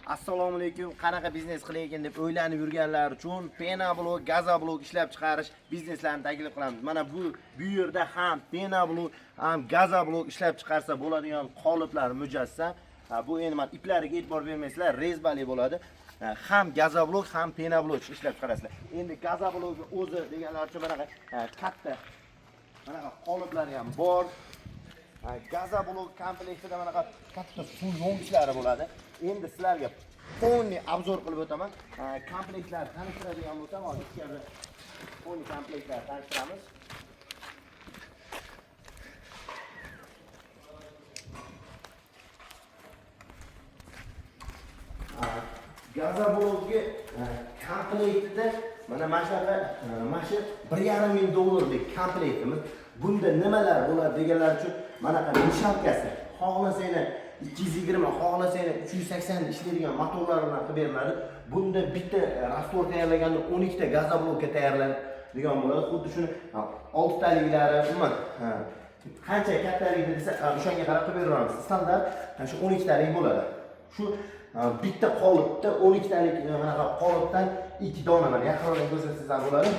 Assalomu alaykum. Qanaqa biznes qilaykin deb o'ylanib yurganlar uchun penoblok, gazoblok ishlab chiqarish bizneslarini taklif qilamiz. Mana bu yerda ham penoblok, ham gazoblok ishlab chiqarsa bo'ladigan qoliplar mujassam. Ha, bu endi mana iplariga e'tibor bermaysizlar, резьба li bo'ladi. Ha, ham gazoblok, ham penoblok ishlab chiqarasizlar. Endi gazoblokni o'zi deganlar uchun manaqa katta manaqa qoliplari ham bor. Ha, gazoblok komplektida manaqa katta suv yo'ngichlari bo'ladi. Endi sizlarga полный обзор qilib o'taman. Ha, komplektlarni tanishtiradigan bo'lsam, hozir ichkarida полный komplektlarni tanishtiramiz. Gazoblokga komplektida mana shunaqa mana shu 1,5 ming dollarlik komplektimiz. Bunda nimalar bo'ladi deganlar uchun manaqa мешалка si, xohlasanglar 220, xohlasanglar 380 ishlaydigan motorlar bilan qilib beriladi. Bunda bitta раствор tayyorlaganda 12 ta gazoblokka tayyorlanadigan bo'ladi. Xuddi shuni 6 taliklari, umuman qancha kattaligini desa, o'shanga qarab qilib beraveramiz. Standart shu 12 talik bo'ladi. Shu bitta qolipda 12 talik manaqa qolipdan 2 dona, mana yaqinroq ko'rsatsangiz ham bo'ladi.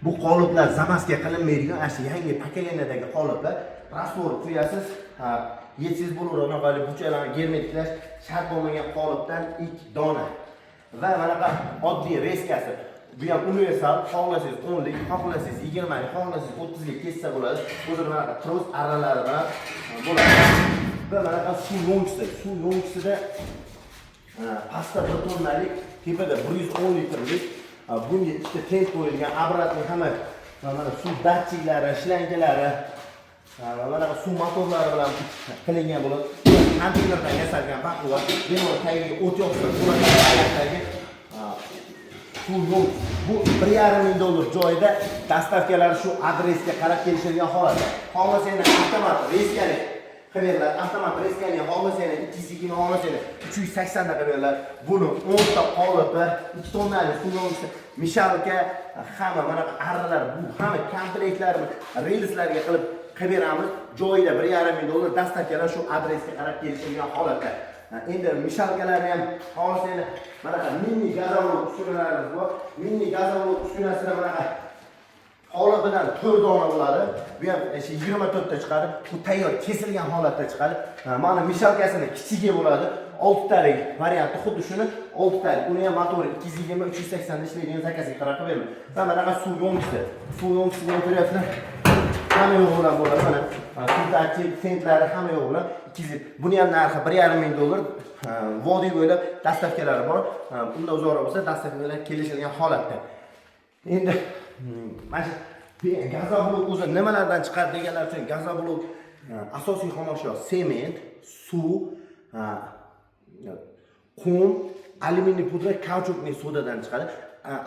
Bu qoliplar замазка qilinmaydigan, ana shu yangi поколения dagi qoliplar. Раствор quyasiz, yetsangiz bo'laveradi, unaqa buchalarni germetiklash shart bo'lmagan qolipdan 2 dona. Va manaqa oddiy резка si. Bu ham universal, xohlasangiz 10lik, xohlasangiz 20lik, xohlasangiz 30lik kessa bo'ladi. O'zini manaqa tros arralari bilan bo'ladi. Va manaqa suv yo'ngchisi. Suv yo'ngchisida pastda 1 tonnalik, tepada 110 litrlik, bunga ikkita tent qo'yilgan, обратный hamma mana suv datchiklari, shlangalari, mana suv motorlari bilan qilingan bo'ladi. Konteynerdan yasalgan baquvvat, bemalol tagiga o't yoqsa bo'ladi, variantdagi suv yo'q. Bu 1,5 ming dollar joyida, доставка lar shu adresga qarab kelishilgan holatda. Xohlasanglar avtomat резка li qilib beriladi. Avtomat резка li xohlasanglar 220, xohlasanglar 380 da qilib beriladi. Buni 10 ta qolipi, 2 tonnalik suv yo'ngchisi, мешалка, hamma mana arralar, bu hamma komplektlarni relslarga qilib beramiz. Joyida 1,5 ming dollar, доставка lar shu adresga qarab kelishilgan holatda. Ha, endi мешалка larni ham xohlasanglar manaqa mini gazoblok uskunalarimiz bor. Mini gazoblok uskunasida manaqa qolibidan 4 dona bo'ladi. Bu ham shu 24 ta chiqadi. Bu tayyor kesilgan holatda chiqadi. Ha, mana мешалка sini kichigi bo'ladi. 6 talik varianti, xuddi shuni 6 talik. Uni ham motori 220, 380 da ishlaydigan, заказ ga qarab qilib beriladi. Va manaqa suv yo'ngchisi. Suv yo'ngchisini ham ko'ryapsizlar. Hamma yo'g'i bilan bo'ladi. Mana suv datchik, tentlari hamma yo'g'i bilan 200. Buni ham narxi 1,5 ming dollar. Ha, vodiy bo'ylab доставка lari bor. Ha, unda uzoqroq bo'lsa, доставка lar kelishilgan holatda. Endi mana shu gazoblok o'zi nimalardan chiqadi deganlar uchun gazoblok asosiy xomashyo sement, suv, qum, alyuminiy pudra, каучукный sodadan chiqadi.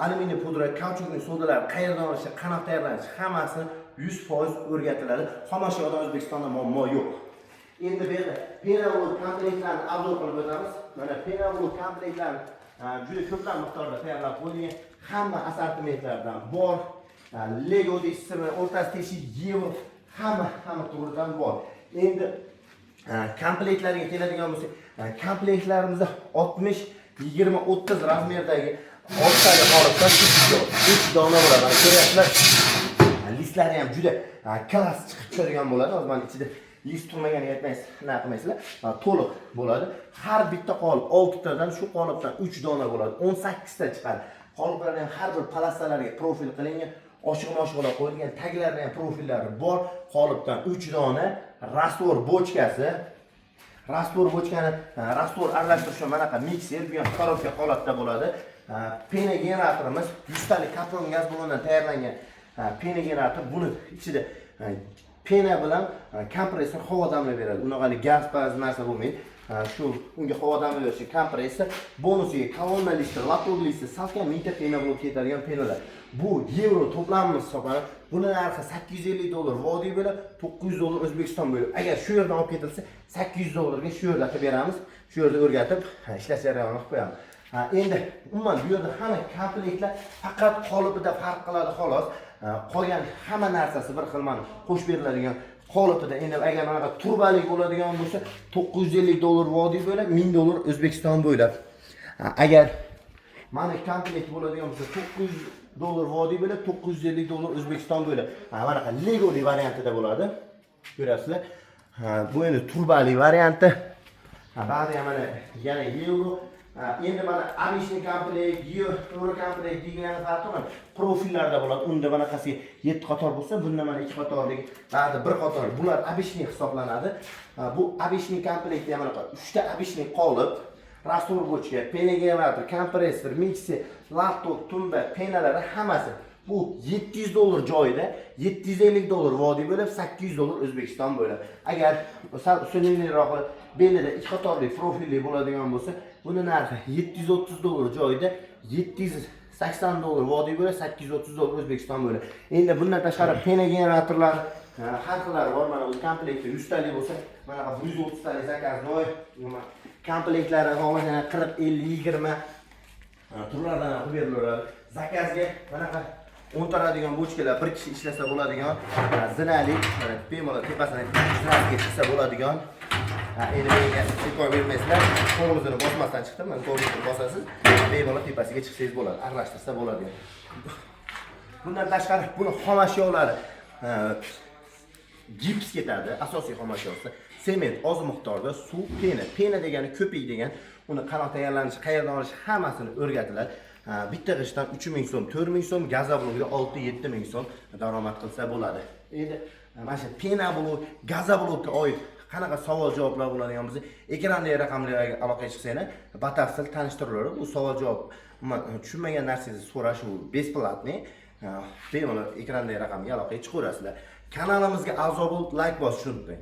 Alyuminiy pudra, каучукный sodalar qayerdan olishi, qanaqa tayyorlanishi hammasini 100% o'rgatiladi. Xomashyodan O'zbekistonda muammo yo'q. Endi bu yerda penoblok komplektlarni обзор qilib o'tamiz. Mana penoblok komplektlarni juda ko'plab miqdorda tayyorlab qo'yilgan. Hamma assortimentlardan bor. Ha, Lego deysizmi, o'rtasi teshik, yevro, hamma turidan bor. Endi komplektlarga keladigan bo'lsak, komplektlarimizda 60, 20, 30 размер dagi oltitali qolipdan 3 dona bo'ladi. Mana ko'ryapsizlar. Listlari ham juda класс chiqib tushadigan bo'ladi. Hozir mana ichida list turmaganiga aytmaysiz, nima qilmaysizlar. Ha, to'liq bo'ladi. Har bitta qolip 6 tadan, shu qolipdan 3 dona bo'ladi. 18 ta chiqadi. Qoliplarni ham har bir полоса larga profil qilingan, oshiq moshiqlar qo'yilgan, taglarida ham profillari bor. Qolipdan 3 dona раствор bochkasi, раствор bochkani раствор aralashtirish uchun manaqa mikser, bu ham коробка holatda bo'ladi. Пена generatorimiz 100 talik kapron gaz ballondan tayyorlangan пена generator. Buni ichida пена bilan kompressor havo damlab beradi. Unaqalik gaz paz narsa bo'lmaydi. Ha, shu unga havo damlab berishi kompressor bonusiga kolonna listi, лоток listi, salkam mingta пена bo'lib ketadigan пена lar. Bu yevro to'plamimiz hisoblanadi. Buni narxi 850 dollar vodiy bo'ylab, 900 dollar O'zbekiston bo'ylab. Agar shu yerdan olib ketilsa, 800 dollarga shu yerda qilib beramiz. Shu yerda o'rgatib, ishlash jarayonini qilib qo'yamiz. Ha, endi umuman bu yerda hamma komplektlar faqat qolipida farq qiladi xolos. Ha, qolgan hamma narsasi bir xil, mana qo'shib beriladigan. Qolipida endi agar manaqa turbalik bo'ladigan bo'lsa, 950 dollar vodiy bo'ylab, 1000 dollar O'zbekiston bo'ylab. Agar mana komplekt bo'ladigan bo'lsa, 900 dollar vodiy bo'ylab, 950 dollar O'zbekiston bo'ylab. Manaqa Legoli variantida bo'ladi. Ko'rasizlar. Bu endi turbali varianti. Ba'zi ham mana yana yevro. Endi mana обычный komplekt, yevro komplekt degan farqi bor. Profillarda bo'ladi. Unda bunaqasi 7 qator bo'lsa, bunda mana 2 qatorlik, ba'zi bir qator. Bular обычный hisoblanadi. Bu обычный komplektda ham bunaqa 3 ta обычный qolip, раствор bochka, пеногенератор, kompressor, mikser, laptop, tumba, пена lari hammasi. Bu 700 dollar joyida, 750 dollar vodiy bo'lib, 800 dollar O'zbekiston bo'ylab. Agar sal usulliroq belida ikki qatorli profilli bo'ladigan bo'lsa, buni narxi 730 dollar joyida, 780 dollar vodiy bo'lib, 830 dollar O'zbekiston bo'lib. Endi bundan tashqari пеногенератор lar har xillari bor. Mana bu komplekti 100 talik bo'lsa, mana 130 talik заказной komplektlari, xohlasangiz 40, 50, 20 turlardan ham qilib berilaveradi. Заказ ga bunaqa o'ntaradigan bochkalar, bir kishi ishlasa bo'ladigan, zinalik, mana bemalol tepasini zinasiga chiqsa bo'ladigan. Endi menga e'tibor bermaysizlar, tormozini bosmasdan chiqdim. Mana tormozini bosasiz, bemalol tepasiga chiqsangiz bo'ladi, aralashtirsa bo'ladi. Bundan tashqari buni xom ashyolari gips ketadi, asosiy xom ashyosi sement, oz miqdorda suv, пена. Пена degani ko'pik degan. Uni qanaqa tayyorlanishi, qayerdan olish, hammasini o'rgatiladi. Bitta g'ishtdan 3000 so'm, 4000 so'm, газоблок da 6-7 ming so'm daromad qilsa bo'ladi. Endi mana shu пеноблок, газоблок ka oid qanaqa savol javoblar bo'ladigan bo'lsa, ekrandagi raqamlarga aloqaga chiqsanglar, batafsil tanishtiriladi. Bu savol javob, umuman tushunmagan narsangizni so'rash, u бесплатный. Bemalol ekrandagi raqamga aloqaga chiqaverasizlar. Kanalimizga a'zo bo'lib, layk bosishni unutmang.